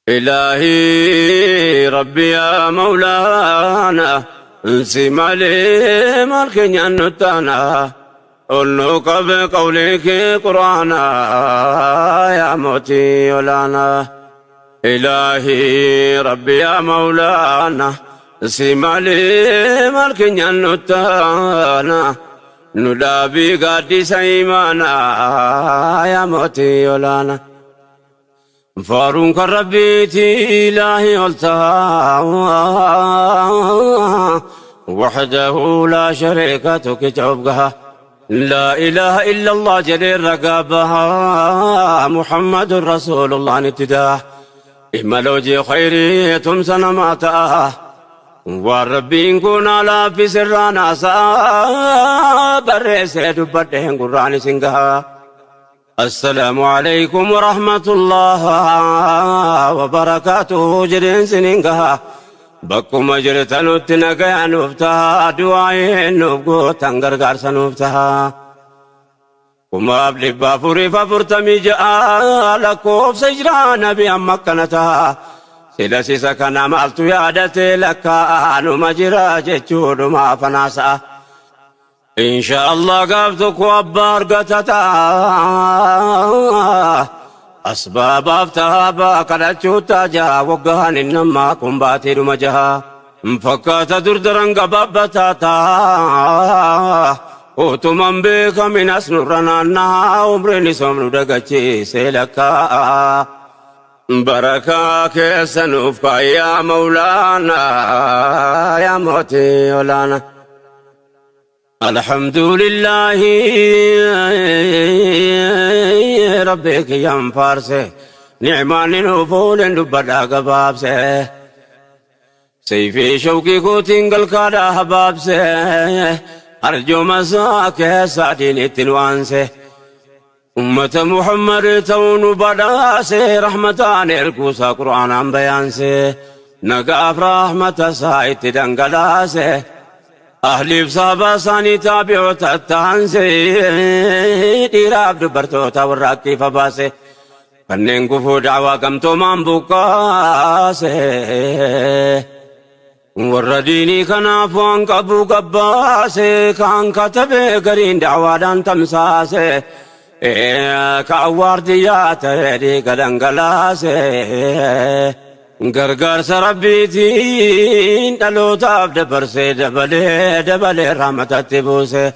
إلهي ربي يا مولانا انسي مالي مالك نتانا قلنك بقولك قرآنا يا موتي ولانا. إلهي ربي يا مولانا انسي مالي مالك نتانا ندابي قادي سيمانا يا موتي ولانا. فارون كربيتي إلهي قلتها وحده لا شريك تكتبها لا إله إلا الله جليل رقابها محمد رسول الله نتداه إما لو جي خيري تمسنا ما تاه والربي نكون على في سرانا سابر سيد بدهن قرآن سنگها. السلام عليكم ورحمة الله وبركاته جرين سننقها بكم جرتن تنقى نفتها دعائي نبقو تنقر سنفتها وما أبلي بافوري فافرتمي جاء لكوف سجران بأمكنتها سلسي سكنا مالتو يادتي لك أنو مجرى جتشود ما فناسا إن شاء الله قافتك وأبار قتتا أسباب أفتها قلتشوتا جا وقهان إنما كنباتي رمجها فكات دردرن قبابتاتا وتمن بك من أسنرنا عمرني سمر دقتي سيلكا بركة كيسنوفك يا مولانا يا موتي ولانا. الحمد لله ربك يا فارسه نعمان نفول دبدا قبابسه سيفي شوقي كوتين قلقادا حبابسه أرجو مساك سعدين تنوانسه أمة محمد تون بداسه رحمتان إركوسا قرآن بيانسه نقاف رحمة سايت دنقلاسه أهلي بصابة ساني تابعو تتانسي ديراب دبرتو تورقي فباسي فنين قفو دعوة قمتو من بقاسي ورديني كنافوان قبو قباسي كان كتبي قرين دعوة دان تمساسي كعوار دياتي دي قدنقلاسي غرغر ربيتين دلوتاف دبرسي دبلي دبلي رحمتي بوسه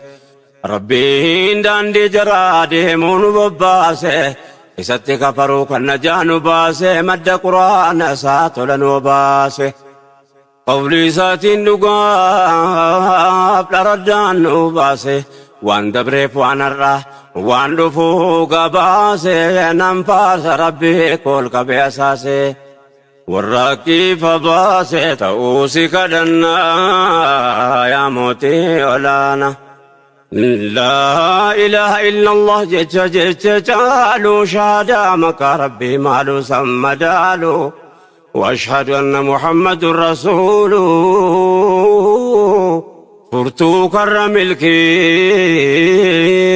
ربين داندي جرادي مونو بباسه إستي كفروا كنجانو باسه مد قرآن ساتلنو باسه قولي ساتين نقاف لردانو باسه وان دبريف وان الره وان دفوق باسه ننفاس ربي كل كبيساسه والراكي فباسي تأوسي كدنا يا موتي ولانا. لا إله إلا الله جت جت جالو شهادة مك ربي مالو سمدالو وأشهد أن محمد رسول فرتو كرم الكي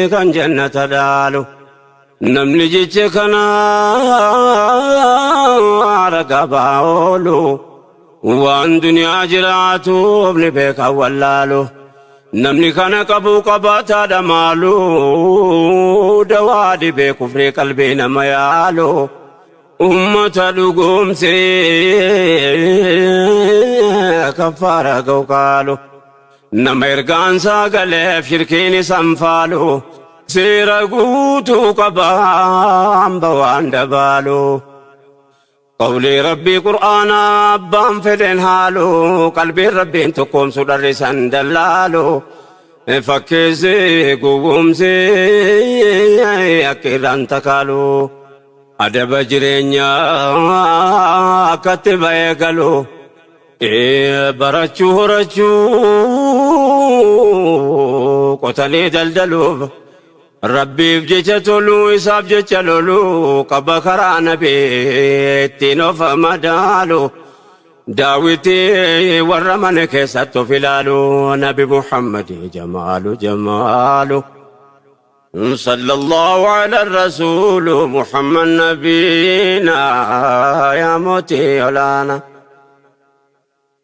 كان جنة دالو نمني جيتكنا رقباولو وان دنيا جراتو ابن بيك ولالو نمني كان قبو قباتا دمالو دوادي بكفر قلبي نميالو أمة لقوم سي كفارة قوقالو نميرقان ساقلف شركيني سنفالو سيرا قوتو قبام بوان دبالو قولي ربي قرآن أبام فدين هالو قلبي ربي انتقوم سدر سندلالو فكزي قوم زي أكيران تكالو أدب جرينيا كتب يقلو برچو رچو قتلي دلدلو ربي بجتلو إساب جتلو قبكرا نبي تنوف مدالو داوتي ورمن كيسات فلالو نبي محمد جمالو جمالو. صلى الله على الرسول محمد نبينا يا موتي ولانا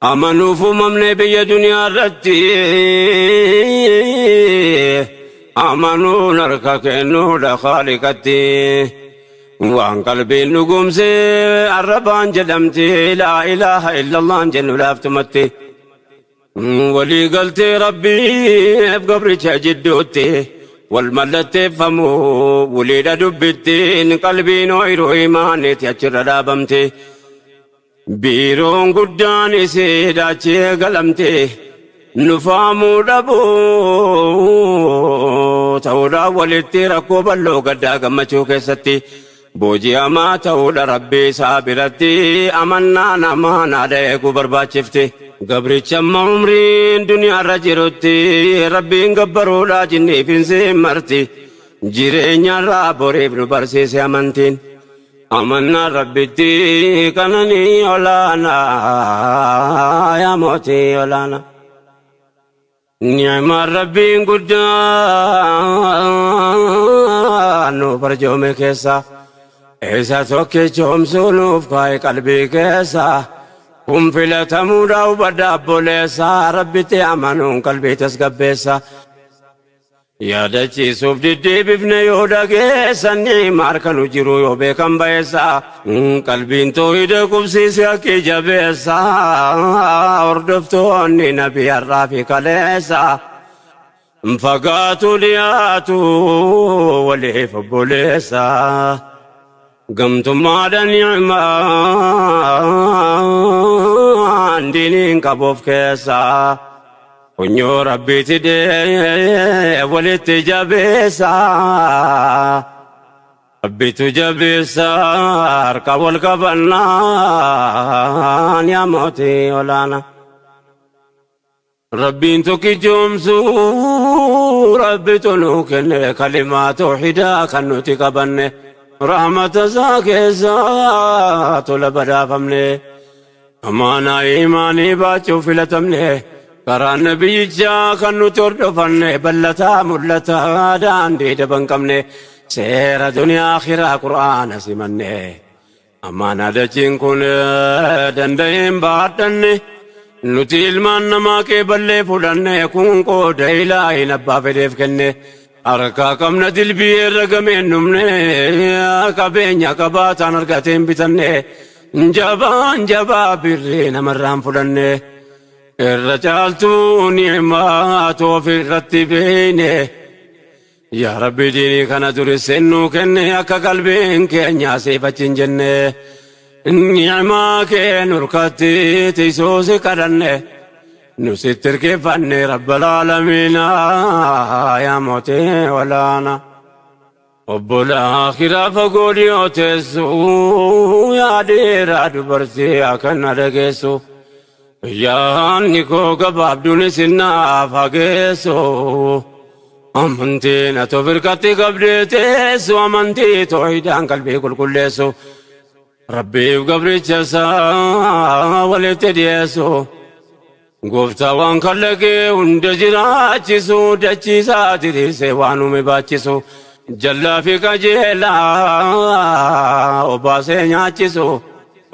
أمنوا فممن بي دنيا رتي أمنوا نركك نور خالقتي وعن قلبي نقوم سي الربان جدمتي لا إله إلا الله جن لافتمتي ولي قلت ربي بقبرك جدوتي والملت فمو وليد دبتين قلبي نوير إيماني تأجر رابمتي بيرون قداني سيداتي قلمتي نفامو دبو تورا ولتي ركوب اللو قدا قمتو كيستي بوجي أما تورا ربي سابرتي أمنا نمانا ديكو برباچفتي قبري چم عمرين دنيا رجرتي ربي قبرو لا جني فين مرتي جيرين رابوري ابن برسيس أمنتين أمنا ربي كنني ولانا يا موتي ولانا نعم ربي قدان فرجو میں کیسا ایسا تو کہ چوم سنوف کائے قلبی کیسا هم فلتمودا وبدا بوليسا ربي تأمنون قلبي تسقبيسا يا دچي سوف دي بفن يودا كيسا نعم أركنو جرو يوبي كم بيسا قلبي انتو يدكم سيسا كي جبيسا وردفتوني نبي الرافي كليسا فقاتو لياتو وليف بوليسا قمت ما نعمان دينين كبوف كيسا ونيو ربي تدي ولت جبيسا ربي تجبيسا اركب الكبنان يا موتي ولانا ربي انتو كي جمسو ربي تنوكن كلمات توحيدا كنوتي كبنه رحمة زاكي طلب فمني أمانا إيماني باتشو فلتمني كرا نبي جا كنو تردفني بلتا ملتا دان دي دبنكمني سير دنيا آخرة قرآن سمني أمانا دجين كون دندين باتني نتيل من ما كبلي فلني كون كو ديلاي نبا فديف كني أركا كم ندل بير رقمين نمني كبين كباتان أركتين بتني جبان جبا برين مرام فلني الرجال نعمات وفي الرتبين يا ربي ديني كان درسنو كني أكا قلبين كن سيفة جنة نعمة كن ركتي تيسوس كرني نستر كيفني رب العالمين يا موتي ولانا رب الآخرة فقول يوتسو يا دير دبرتي أكن رجسو يا نيكو قباب دون سنا فاجسو أمنتي نتوفركتي قبلتي أمنتي توحيد عن قلبي كل كلسو ربي وقبري جسا ولتديسو گفتا وان کلگے اند جراچسو دچی ساتری سے وانو میں باچسو جلا فی کجیلا اوباسے ناچسو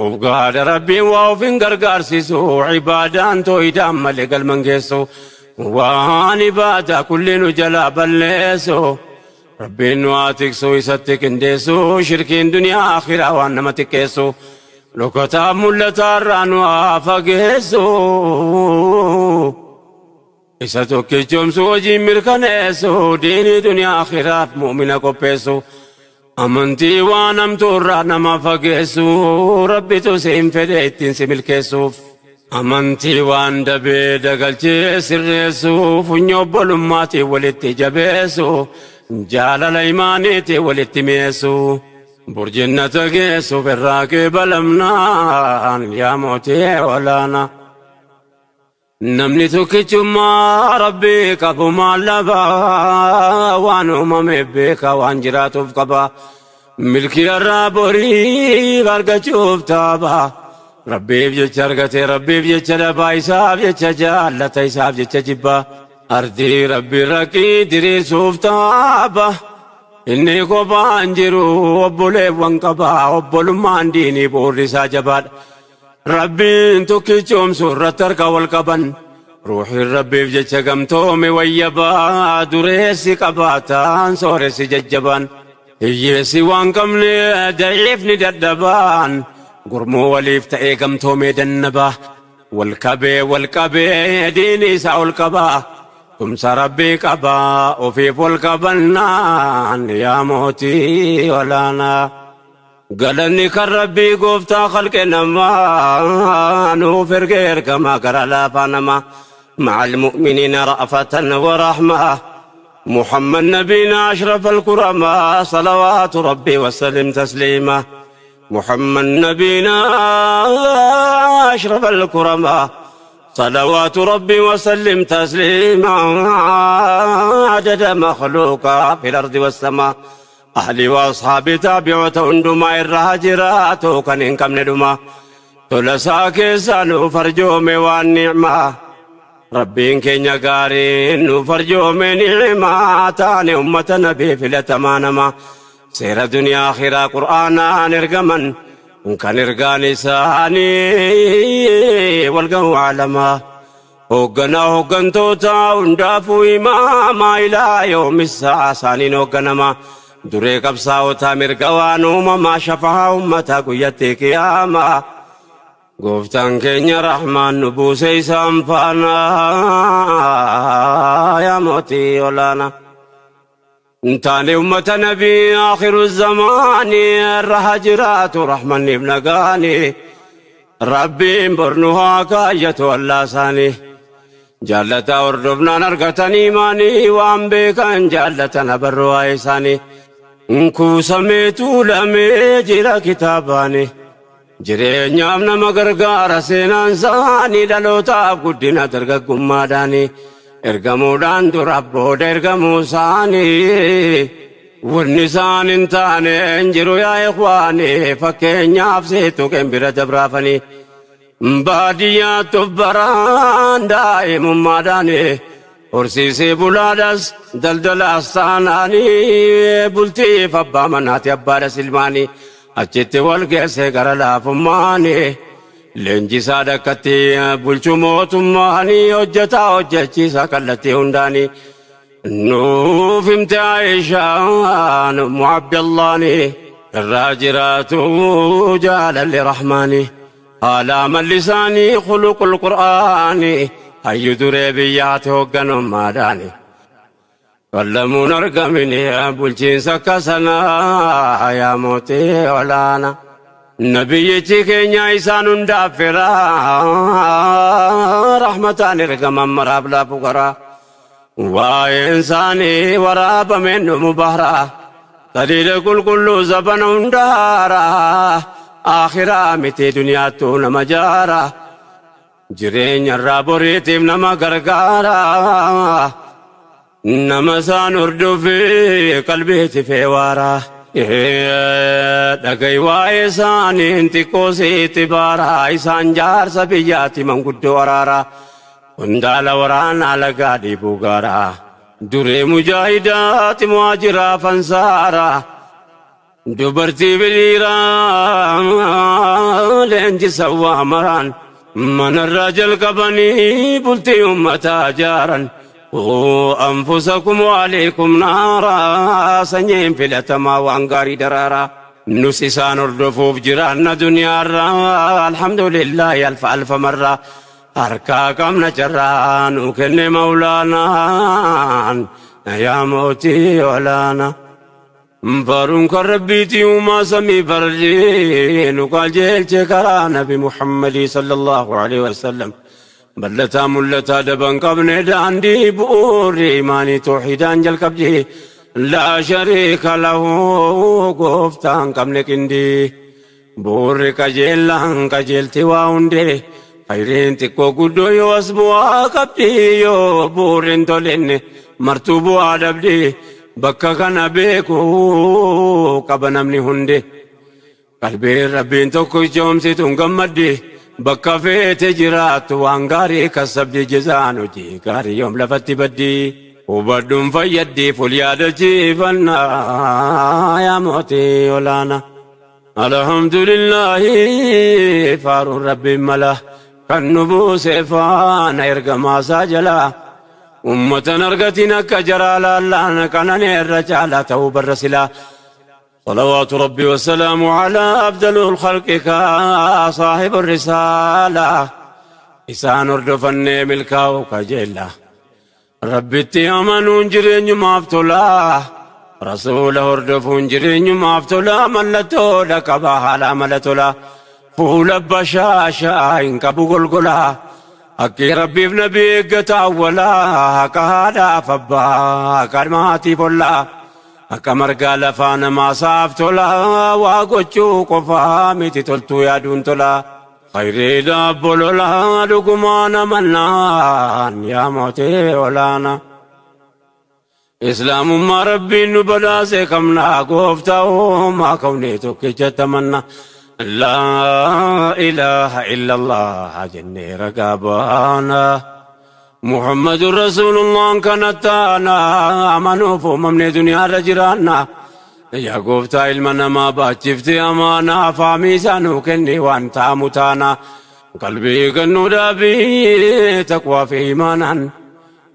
اوگاد ربی واو فنگر گارسیسو عبادان تو ایدام ملک المنگیسو وان عبادہ کل نجلا بلیسو ربی نواتکسو ایستک اندیسو شرکین دنیا آخرہ وان نمتکیسو لوکتا ملتا رانو آفاگیسو ایسا تو کہ چومسو جی مرکنیسو دینی دنیا آخرات مومنہ کو پیسو امنتی وانم تو رانما فاگیسو ربی تو سیم فدیتین سے ملکیسو امنتی وان دبی دگلچے سریسو فنیو بلماتی ولتی جبیسو جالل ایمانیتی ولتی میسو برجنة جيسو في الراكب الأمنان يا موتي ولانا نمني كتما ربي كفو ما لبا وانو ممبك وانجرات فقبا ملكي الرابوري غرق شوف تابا ربي بجترقتي ربي بجتلبا إساب جتجالة إساب جتجبا Ardii rabbi rakkii diriirsuuf taaba. Inni kophaan jiru obboleewwan qaba. Obbolummaan diinii bu'uurri isaa jabaadha. Rabbiin tokkichoomsu irratti harka wal qaban. Ruuxiin rabbiif jecha gamtoome wayyabaa. Dureessi qabaataan sooressi jajjabaan. Hiyyeessi waan qabne daciifni dadhabaan. Gurmuu waliif ta'ee gamtoomee dannabaa. Wal qabee diinii isaa ol qabaa. Tumsa rabbii qabaa ofiif wal qabannaan yaa mootii olaanaa. Galanni kan rabbii gooftaa khalqe namaa nuuf ergee ergamaa gara laafaa namaa. مع المؤمنين رأفة ورحمة محمد نبينا أشرف الكرماء صلوات ربي وسلم تسليما. محمد نبينا أشرف الكرماء صلوات ربي وسلم تسليما. عدد مخلوقا في الأرض والسماء أهلي وأصحابي تابعوا هندما الرهاجرات كان إنكم ندما تلسا كيسان فرجوم والنعمة. ربين كينيا قارين فرجوم نعمة تاني أمة نبي في الأتمانما سير دنيا آخرة قرآنا نرقمن كان إرقاني ساني والقو عالما. هوغنا هوغنتوتا وندافو إماما إلى يوم الساعة ساني نوغنما. دري قبصاوتا مرقوان أمما شفها أمتا قيتي قياما. قفتان كينيا رحمن نبوسي سامفانا يا موتي ولانا. انتاني أمة نبي آخر الزمان الرهجرات رحمن ابن قاني. ربي برنها كاية واللاساني. جالتا وردبنا نرقتني ماني وان بكان جالتا نبروا إيساني. انكو سميتو لمي جرا كتاباني. jireenyaaf nama gargaara seenaan isaanii dhalootaaf guddina dargaggummaadhaani. Ergamuudhaan dura booda ergamuu isaanii. Wanni isaan hin taane hin jiru yaa ikhwaani fakkeenyaaf seetu qembira dabraafanii. Baadiyyaatti of baraan daa'imummaadhaani. Horsiisee bulaadhas daldalaas taanaanii bultiif abbaa manaati abbaadhas ilmaanii. Achitti wal geesse gara laafummaani. Leenjisaa dhakkatti bulchuu mootummaanii hojjetaa hojjechiisaa kallattii hundaanii. Nuuf himte Aayishaan Ummu Abdallaani irraa jiraatu jaalalli Rahmaani. Haala amalli isaanii khuluqul Qur'aani hayyu duree biyyaatti hoogganummaadhaani. Qallamuun argamini bulchiinsa akka sanaa yaa mootii olaanaa. Nabiyyichi keenya isaan hundaaf firaa rahmataan ergaman maraaf laafu garaa. Waa'een isaanii waraabameen dhumu bahraa taliila qulqulluu zabana hundaaraa akhiraa miti duniyaattuu nama jaaraa. Jireenya irraa boriitiif nama gargaaraa. Nama isaan hordofee qalbiitti feewaaraa. Dhaga'i waa'ee isaaniin xiqqoo sitti baaraa. Isaan jaarsa biyyaatti manguddoo araaraa. Hundaala waraanaa lagaa dhiibuu gaaraa. Duree mujaahidaati muhaajiraa fansaaraa. Dubartii biliiraa leenjisa waa maraan. Manarraa jalqabanii bultii uummataa jaaran. أنفسكم وعليكم نارا سنين في الأتما وأنقاري درارا نسيسان الرفوف جيران دنيا الحمد لله ألف ألف مرة أركاكم نجران وكن مولانا يا موتي ولانا. فارونك ربيتي وما سمي فرجين وقال جيل شكرا نبي محمد صلى الله عليه وسلم. بلتا ملتا دبن قبن داندي بؤور إيماني توحيدان جل قبجي لا شريك له قفتان قبن كندي بور كجيلان كجيلتي واوندي خيرين تكو قدو يوسبوا قبجي يو بورين تولين مرتوبو عدبدي بكا كان بيكو قبن أمني هندي قلبي ربين توكو جومسي تنقمدي Bakka feete jiraattu waan gaarii kasabdi jizaan hojii gaarii yoom lafatti baddi. Hubadhuun fayyaddiif ol yaadachiifannaa yaa mootii olaanaa. Alhamdulillahi faaruun rabbiin mala kan nu buuse faana ergamaasaa jalaa. Ummatan argatiin akka jaraa laallaan qananeerra caalaa ta'uu barra silaa. صلوات ربي والسلام على أفضل الخلق صاحب الرسالة إسان أردفني ملكاو كجيلا ربي تيامنون جرين مافتولا رسول أردفون جرين مافتولا ملتو لكبا لا ملتولا فول بشاشا إنك بقلقلا أكي ربي بنبي قتاولا كهادا فبا كرماتي بولا Akka margaa lafaa namaa saaf tola waa gochuu qofaa miti toltuu yaaduun tola. Khayriidha bololaa dhugumaa namannaan yaa mootii olaanaa. Islaamummaa rabbiin nu badhaase qabnaa gooftaa uumaa kawnee tokkicha tamanna. Laa ilaaha illallah jennee ragaa baana. محمد رسول الله كانت أنا أمنوف وممني دنيا رجرانا يا قفتا علمنا ما باتشفتي أمانا فاميسانو كني وانتا متانا قلبي كنو دابي تقوى في إيمانا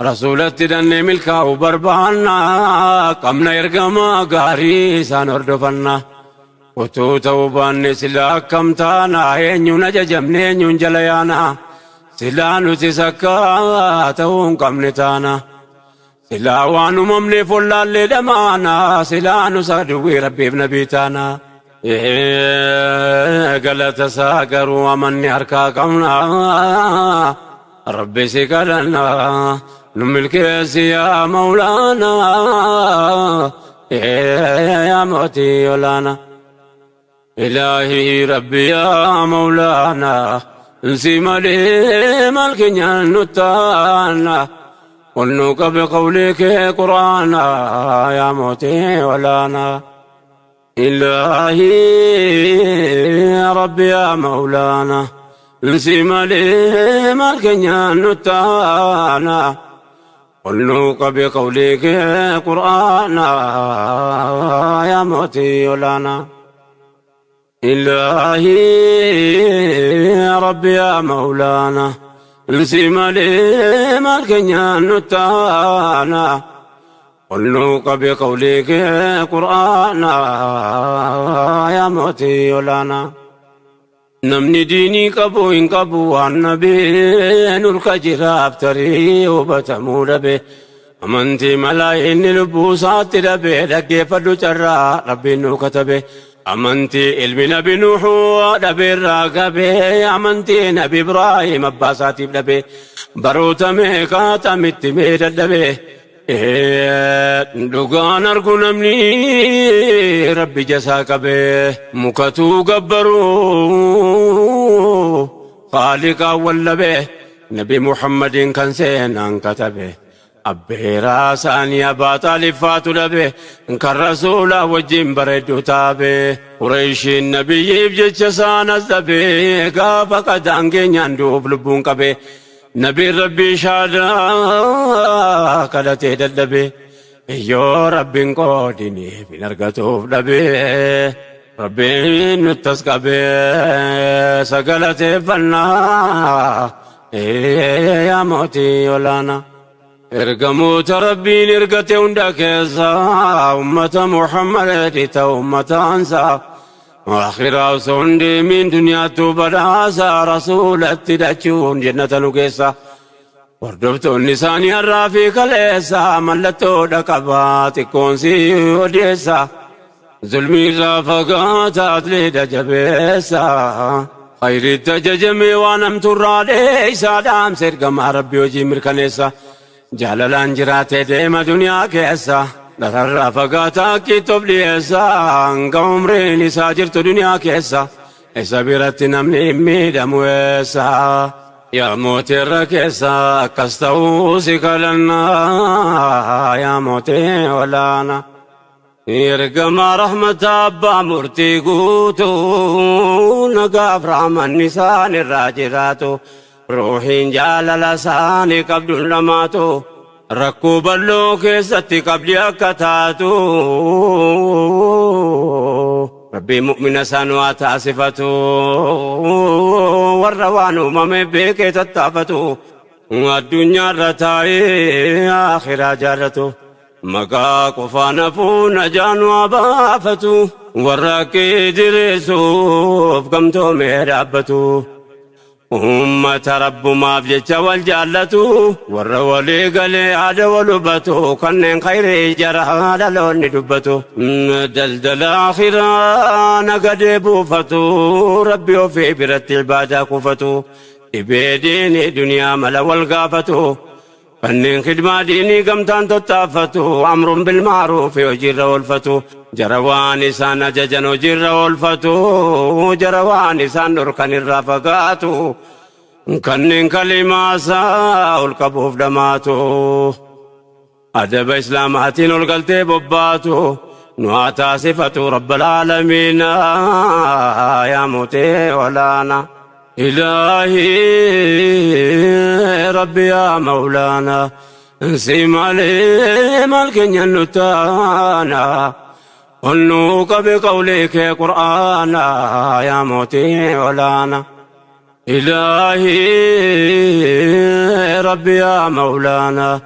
رسولة دني ملكا وبربانا قمنا يرقما قاري سانوردفنا وتو توبان سلا كمتانا ينيو نججمني ينيو جليانا Silaa nuti sakkaa ta'uun qabne taana. Silaa waan uumamne follaallee dhamaana. Silaa nu saduwwii rabbiif nabii taana. Galata isaa garuu amanni harkaa qabna. Rabbi si kadhanna. Nu milkeessi yaa Mawlaana. Yaa mootii olaanaa. Ilaahii Rabbi yaa Mawlaana. انسي مالي مالك نتانا ونوك بقولك قرانا يا موتي ولانا إلهي يا ربي يا مولانا انسي مالي مالك نتانا ونوك بقولك قرانا يا موتي ولانا إلهي يا ربي يا مولانا انسي مالي مالك نتانا ونوك بقولك قرانا يا موتي ولانا نمني ديني قبو إن قبو النبي نلك جراب تري وبتمول به أمنتي ملايين لبوسات ربي لكي فدو جرى ربي نكتبه أمنتي علم نبي نوح نبي الراقبي أمنتي نبي إبراهيم أباساتي نبي بروت ميقات متمير النبي دقان أرجو نمني ربي جساك به مكتو قبرو خالق أول به نبي محمد كان سينان كتبه أبي راساني أبا طالب فاتو لبه إنك الرسول وجين بردو تابه قريش النبي بجتشسان الزبي قافا قد أنجين يندوب لبون قبه نبي ربي شادا كدتي ددبه يو ربي قودني بنرقتوف لبه ربي نتسقبه سقلتي فنا يا موتي ولانا Ergamoota Rabbiin ergate hunda keessaa ummata Muhammad ta'u ummata ansaa akhiraa osoo hin deemin duniyaattu badhaasa rasuulatti dhachuun jannata nu keessa hordoftoonni isaanii har'aa fi kaleessa mallattoodha qabaa xiqqoon si odeessa zulmii irraa fagaataa atleeta jabeessa khayriitti ajajamee waan hamtuurraa dheeysaa dhaamsa ergamaa Rabbii hojii mirkaneessa. Jaalalaan jiraatee deema duniyaa keessa dhararraa fagaataa akkiitti of dhiyeessa hanga umriin isaa jirtu duniyaa keessa isa biratti namni hin miidhamu eessa yaa mootii irra keessa akkas ta'uu si kadhannaa yaa mootii olaanaa. Ergamaa rahmata abbaa murtii guutuu nagaaf rahmanni isaan irraa jiraatu ruuhiin jaalala isaanii qabduun lamaatu rakkoo bal'oo keessatti qabdi akka taatu Rabbii mu'mina isaan waa taasifatu warra waan uumame beekee tattaafatu addunyaarra taa'ee akhiraa jaallatu maqaa qofaan hafuu najaan waa baafatu warra kee diriirsuuf gamtoomee dhaabbatu. Ummata rabbumaaf jecha wal jaallatu warra walii galee aada wal hubatu kanneen khayrii jara dhaloonni dubbatu daldala akhiraa nagadee buufatu rabbi ofii biratti ibaadaa kuufatu dhibee diinii duniyaa mala wal gaafatu kanneen khidmaa diinii gamtaan tottaafatu amruun bilmaaruufi hojiirra oolfatu jara waan isaan ajajan hojiirra oolfatu jara waan isaan dhorkan irraa fagaatu kanneen kalimaasaa ol qabuuf dhamaatu adaba islaamaatiin ol galtee bobbaatu nu haa taasifatu rabbal aalamiina yaa mootee olaana. إلهي ربي يا مولانا سيما لي مالك النتانا قلنوك بقولك قرآنا يا موتي ولانا إلهي ربي يا مولانا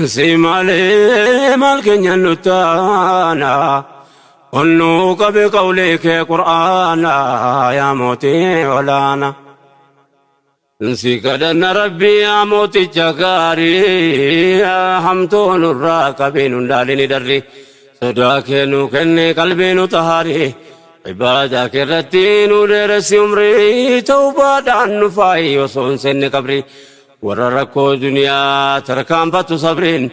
سيما لي مالك النتانا قلنوك بقولك قرآنا يا موتي ولانا Si kadhanna rabbii yaa mooticha gaarii hamtuu nurraa qabii nun dhaalini darri sodaa kee nuu kenne qalbii nu tahaari ibaadaa kee irratti nu dheeressi umrii tawbaadhaan nu faayi osoo hin seenne qabri warra rakkoo duniyaa tarkaanfatu sabriin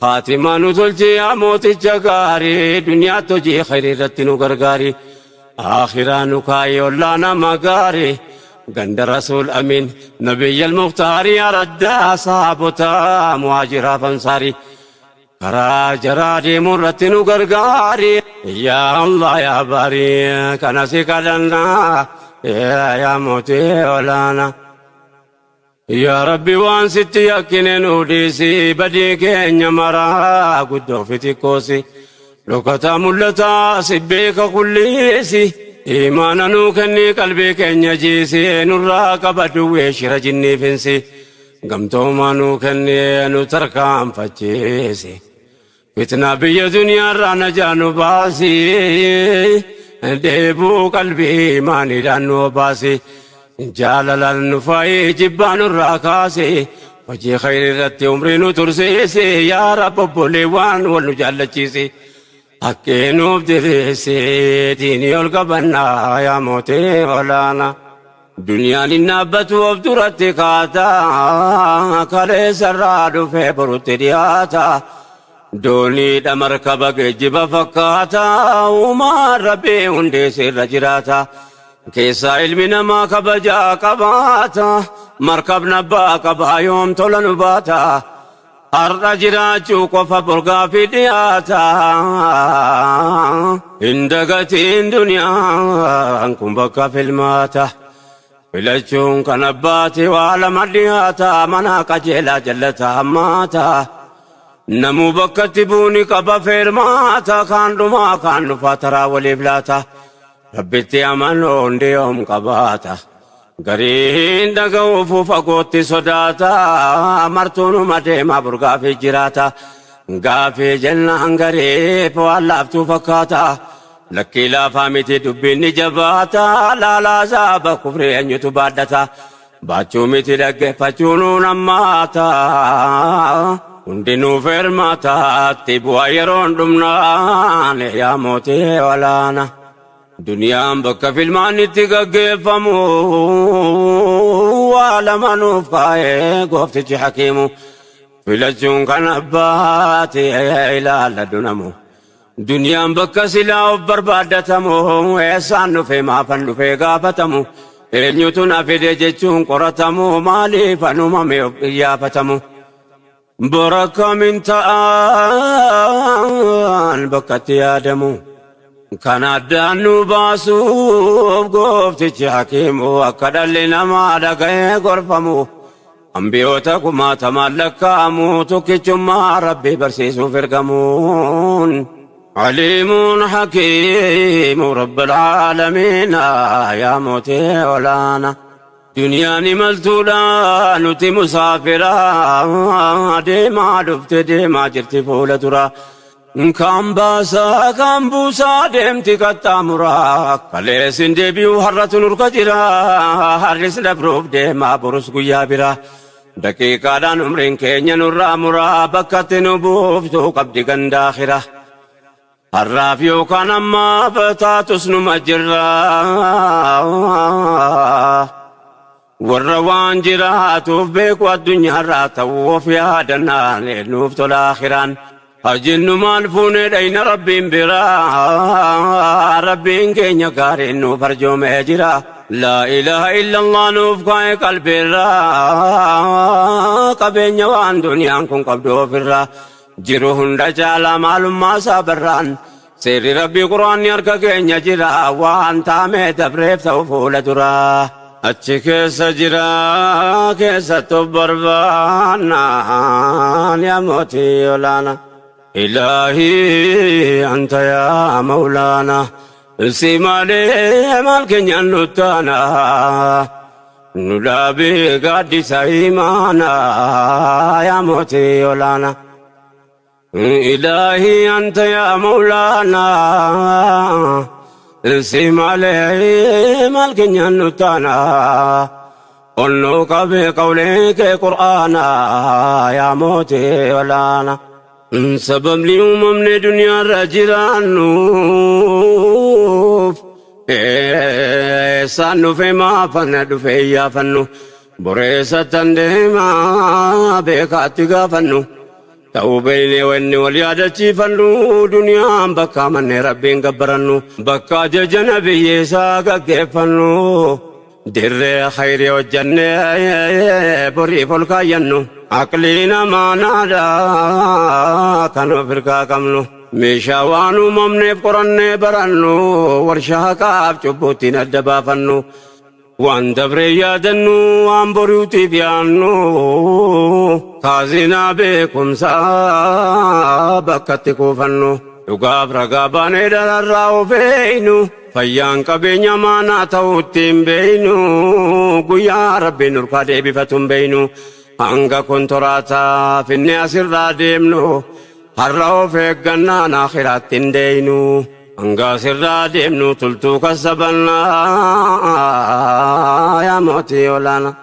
faatimaa nu tolchi yaa mooticha gaarii duniyaatti hojii khayrii irratti nu gargaari akhiraa nu kaayi ollaa nama gaarii ganda رسول أمين نبي المختار يا ردا صحابتا مهاجرا فانصاري كرا جرادي مرتن غرغاري يا الله يا باري كان سكدنا يا موتي ولانا يا ربي وان ست يكن نوديسي بدي كين مرا قدو في كوسي لوكتا ملتا سبيك كليسي إيمانا نوكني قلبي كن يجيسي نرى قبدو وشر جني فنسي قمتو ما نوكني نتركام فتشيسي فتنة بي دنيا رانا جانو باسي ديبو قلبي ماني دانو باسي جالل النفاي جبان الراكاسي وجي خير رتي عمري نترسيسي يا رب بوليوان ونجالتشيسي حقين بدرسي ديني القبنا يا موتي ولانا دنيا للنبت وابدرت كاتا كالي سراد في برترياتا دوني دمركبك جب فكاتا وما ربي هندي سر جراتا كيسا علمنا ما كبجا كباتا مركب نبا كبا يوم تولن باتا Har'a jiraachuu qofa borgaa fi dhiyaata. Hin dagatiin duniyaan kun bakka filmaata. Filachuun kan abbaati waa lama dhiyaata. Mana qajeelaa jallata hammaata. Namuu bakkatti buuni qaba feermaata. Kaan dhumaa kaan dhufaa taraa waliif laata. Rabbitti amanuu hundi yoom qabaata. Gariin dhaga'uuf fagootti sodaata. Martuunuma deemaa burgaafii jiraata. Gaafii jennaan gariif waan laaftuu fakkaata. Lakkii laafaa miti dubbiin ni jabaata. Laalaa saaba kufrii eenyutu baadhata. Baachuu miti dhaggeeffachuu nuun hammaata. Hundinuu feermaata. Itti bu'aa yeroon dhumnaan yaa mootii olaana. Duniyaan bakka filmaan itti gaggeeffamu waa lama nuuf kaa'ee gooftichi hakiimu filachuun kan abbaati ilaalladhu namu. Duniyaan bakka silaa of barbaaddatamu eessaan dhufe maafan dhufe gaafatamu eenyutu na fide jechuun qoratamu maaliif anumame of iyyaafatamu. Bora min ta'an bakkatti yaadamu. Kan addaan nu baasuuf gooftichi hakiimu akka dhalli namaa dhaga'ee gorfamu. Ambiyoota kumaatamaan lakkaa'amu tokkichummaa Rabbii barsiisuuf ergamuun. عليم حكيم رب العالمين يا موتي ولانا دنيا نملتولا نتي مسافرا ديما دفت ديما جرتي فولة ترى كم باسا كم بوسا ديمتي كتامرا كاليسن ديبيو هرة نور كجرا هرس لبروف ديما برس قيا برا دقيقة umriin keenya nurraa muraa bakkatti nu buuftuu qabdi gandaakhira. Har'aaf yookaan ammaaf taatus numa jirra. Warra waan jiraatuuf beeku addunyaarraa ta'uu of yaadannaan nuuf tola akhiraan. Hajinnu maal fuunee dhayna Rabbiin biraa. Rabbiin keenya gaariin nuuf arjoomee jira. Laa ilaaha illallah nuuf kaa'e qalbiirraa. Qabeenya waan duniyaan kun qabdu ofirraa. Jiru hunda caalaa maalummaa isaa barraan. Seerri Rabbii Quraanni harka keenya jira. Waan taamee dabreef ta'u fuula dura. Achi keessa jira keessattuu barbaannaan yaa mootii olaanaa. Ilaahii anta yaa mawlaana. Si malee maal keenyaan nuttaana. Nu dhaabii gaaddisa imaana yaa mootii olaanaa. إلهي أنت يا مولانا سمالي مالك نتانا قلنوك بقولك قرآنا يا موتي ولانا سبب لي أمم دنيا رجلان سانو في ما فندو في يا فنو بريسة ديما بكاتي فنو ta'uu beeynee wanni wal yaadachiifannu duniyaan bakka manne Rabbiin gabbarannu bakka ajaja nabiyyeessaa gaggeeffannu dirree khayrii hojjannee boriif ol kaayyannu aqlii namaa naadhaa kan of hirkaa qabnu meeshaa waan uumamneef qorannee barannu warshaa haqaaf cubbuuttiin adda baafannu waan dabree yaadannu waan boriutiif yaannu kaazinaa beekumsaa bakkatti kuufannu dhugaaf ragaa baanee dararraa of eeynu fayyaan qabeenya maanaa ta'uutti hin beeynu guyyaa Rabbiin nurkaa deebifatu hin beeynu hanga kontoraataa finne asirraa deemnu har'a of eeggannaan akhiraatti hin deeynu. Hanga asirraa deemnu tultuu kasabannaa yaa mootii olaanaa.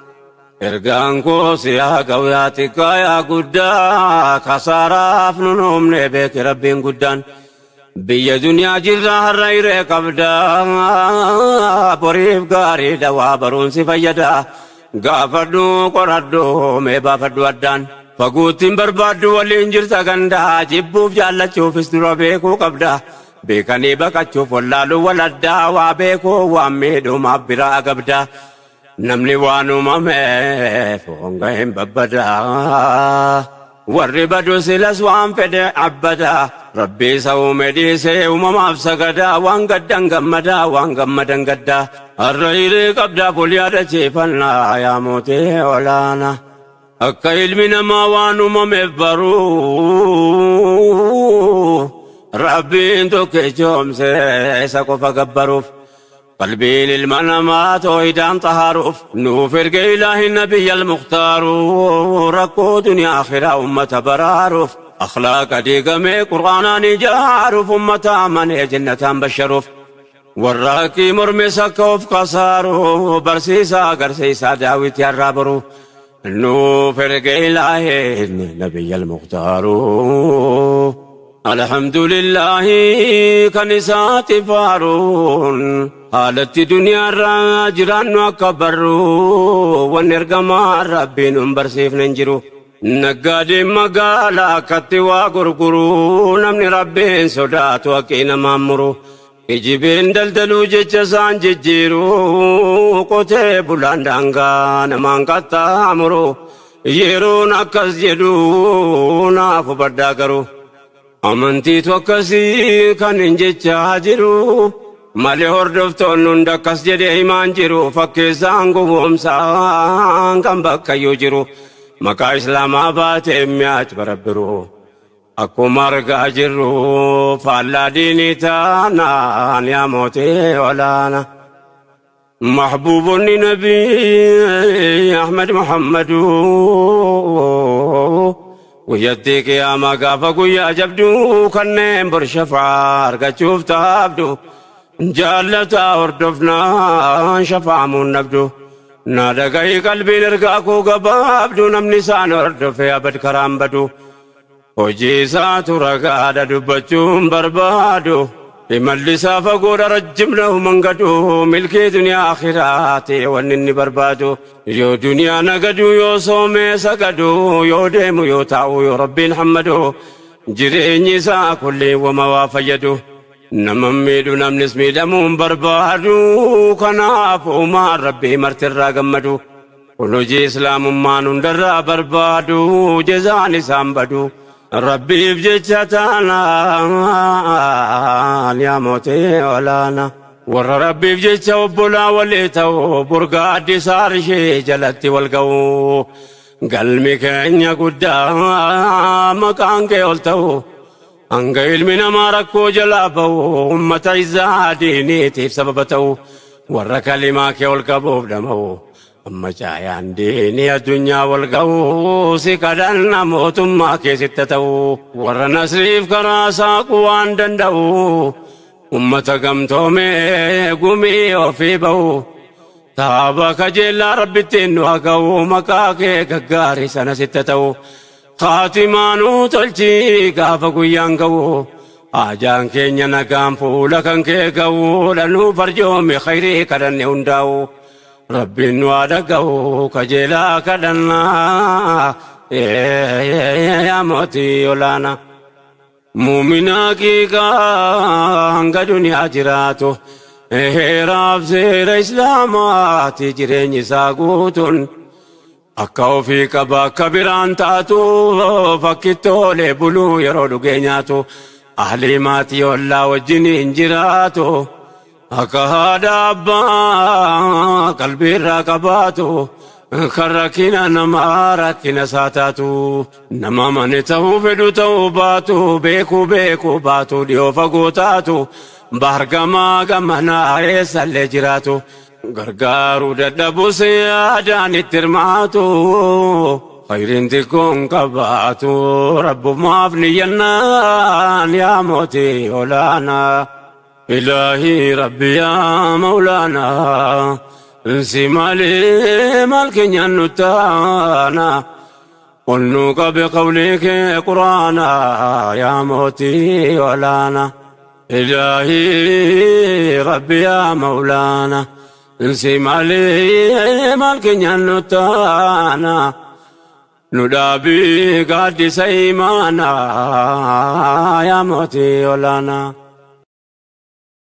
Ergaan koo si haa ga'u yaa xiqqaa yaa guddaa kasaaraaf nun uumne beeki Rabbiin guddaan. Biyya duniyaa jirra har'a hiree qabdaa boriif gaarii dawaa baruun si fayyada. Gaafadhu qoradhu mee baafadhu addaan. Faguuttiin barbaaddu waliin jirta gandaa jibbuuf jaallachuufis dura beekuu qabda. Beekanii baqachuuf wallaaluu waladdaa waa beekuu waan miidhumaaf biraa qabda. Namni waan uumameef honga hin babbadaa. Warri badu silas waan fedhe abbadaa. Rabbi isa uume dhiisee uumamaaf sagadaa. Waan gaddan gammadaa waan gammadan gaddaa. Har'a hiree qabdaa fuul yaadachiifannaa yaa mootii olaanaa. Akka ilmi namaa waan uumameef baruu. Rabbiin tokkichoomse isa qofa gabbaruuf qalbiin ilma namaa toohidaan xahaaruuf nuuf erge ilaahi nabiyya almukhtaaru rakkoo duniyaa akhiraa ummata baraaruuf akhlaaqa diigamee qur'aanaan ijaaruuf ummata amanee jannataan basharuuf warra haqqii mormes akka of kasaaru barsiisaa agarsiisaa daawwitii har'aa boru nuuf erge ilaahi nabiyya almukhtaaru. الحمد لله كنسات فارون حالت دنيا راجران وكبرو ونرقما ربي نمبرسيف ننجرو نقادي مقالا كتوا غرغرو نمني ربي صدات وكينا مامرو Ijibeen daldaluu jecha isaan jijjiiruu qotee bulaan daangaa namaan qaxxaamuru. Yeroon akkas jedhu naaf hubadhaa garuu amantiitu akkasii kan hin jechaa jiru malee hordoftoonni hunda akkas jedhee himaan jiru fakkeessaan gowwoomsaan kan bakkayyuu jiru maqaa islaamaa baatee mi'aach barabbiru akkuma argaa jirru faallaa diinii taanaan yaa mootii olaana. Mahbuubonni Nabii Ahmad Muhammadu guyyattii qiyaamaa gaafa guyyaa jabduu kanneen bor shafaa argachuuf taabdu jaallataa hordofnaan shafaamuun dhabdu. Na dhagahi qalbiin ergaa koo gabaabdu namni isaan hordofe abad karaan badu. Hojii isaatu ragaadha dubbachuun barbaadu. Imalli isaa fagoodha rajjimna mangadu milkii duniyaa akhiraati wanni inni barbaadu. Yoo duniyaa nagadu yoo soomee sagadu yoo deemu yoo taa'u yoo rabbiin hammadu jireenyi isaa kulli wama waa fayyadu. Nama miidhu namnis miidhamuun barbaadu kanaaf uumaan rabbii martirraa gammadu. Kun hojii islaamummaan hundarraa barbaadu jezaan isaan badu. Rabbiif jecha taanaan yaa mootii olaana. Warra rabbiif jecha obbolaa walii ta'u burgaa addisaa ishee jalatti wal ga'u. Galmi keenya guddaa maqaan kee ol ta'u. Hanga ilmi namaa rakkoo jalaa ba'u ummata izzaa diiniitiif sababa ta'u warra kalimaa kee ol qabuuf dhama'u. Amma caayaan diinii addunyaa wal ga'u si kadhanna mootummaa keessitti ta'u warra nasriif karaa saaquu waan danda'u ummata gamtoomee gumii ofii ba'u taaba kajeellaa rabbittiin nu haa ga'u maqaa kee gaggaarii sana sitti ta'u khaatimaanuu tolchii gaafa guyyaan ga'u ajaan keenya nagaan fuula kan kee ga'u dhanuu farjoome khayrii kadhanne hundaa'u. Rabbiin nu haa dhaga'u kajeelaa kadhannaa yaa mootii olaanaa. Muuminaa qiiqaa hanga duniyaa jiraatu heeraaf seera islaamaati jireenyi isaa guutuun akka ofii qaba akka biraan taatu fakkittoolee buluu yeroo dhugee nyaatu ahlii maatii ollaa wajjin hin jiraatu. Akka haadha abbaa qalbiirraa qabaatu kan rakkina namaa rakkina isaa taatu nama mane ta'uu fedhu ta'uu baatu beekuu beekuu baatu dhiyoo fagoo taatu baargamaa gamanaa eessallee jiraatu gargaaruu dadhabus yaadaan itti hirmaatu khayriin xiqqoon qabaatu rabbumaaf niyyannaan yaa mootii olaanaa. إلهي ربي يا مولانا انسي مالي مالك نتانا قلنوك بقولك قرانا يا موتي ولانا إلهي ربي يا مولانا انسي مالي مالك نتانا ندابي قد سيمانا يا موتي ولانا.